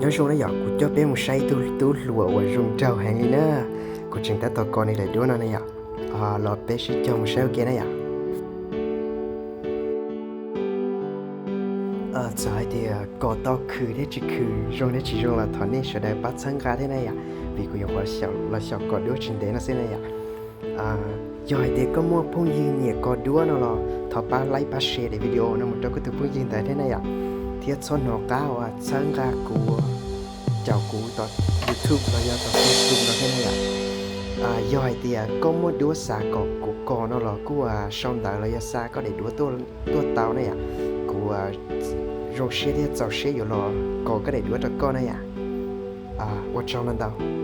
Nyob zoo na yom, kuv coj peb mus saib ib tug tub hluas uas zoo nraug heev li na. Kuv tseem tab tom kos nws daim duab no na yom. Los peb sib cog mus saib ua ke na yom. Txawm hais tias kos tau khwm thiab tsis khwm, zoo thiab tsis zoo los thov nej sawv daws pab txhawb nqa thiab na yom, vim kuv yuav los xyaum kos duab tsis ntev no xwb na yom. Yog hais tias koj muaj phooj ywg nyiam kos duab no los thov pab like pab share daim video no mus rau koj tus phooj ywg ntawd thiab na yom. Thiab txhob hnov qab uas txhawb nqa kuv, caum kuv tom YouTube los yog tom Facebook no thiab na yom. Yog hais tias koj muaj duab xav kom kuv kos no los kuj sau ntawv los yog xa koj daim duab tuaj tau na yom. Kuv zoo siab thiab txaus siab yuav los kos koj daim duab rau koj na yom. Ua tsaug ntau ntau.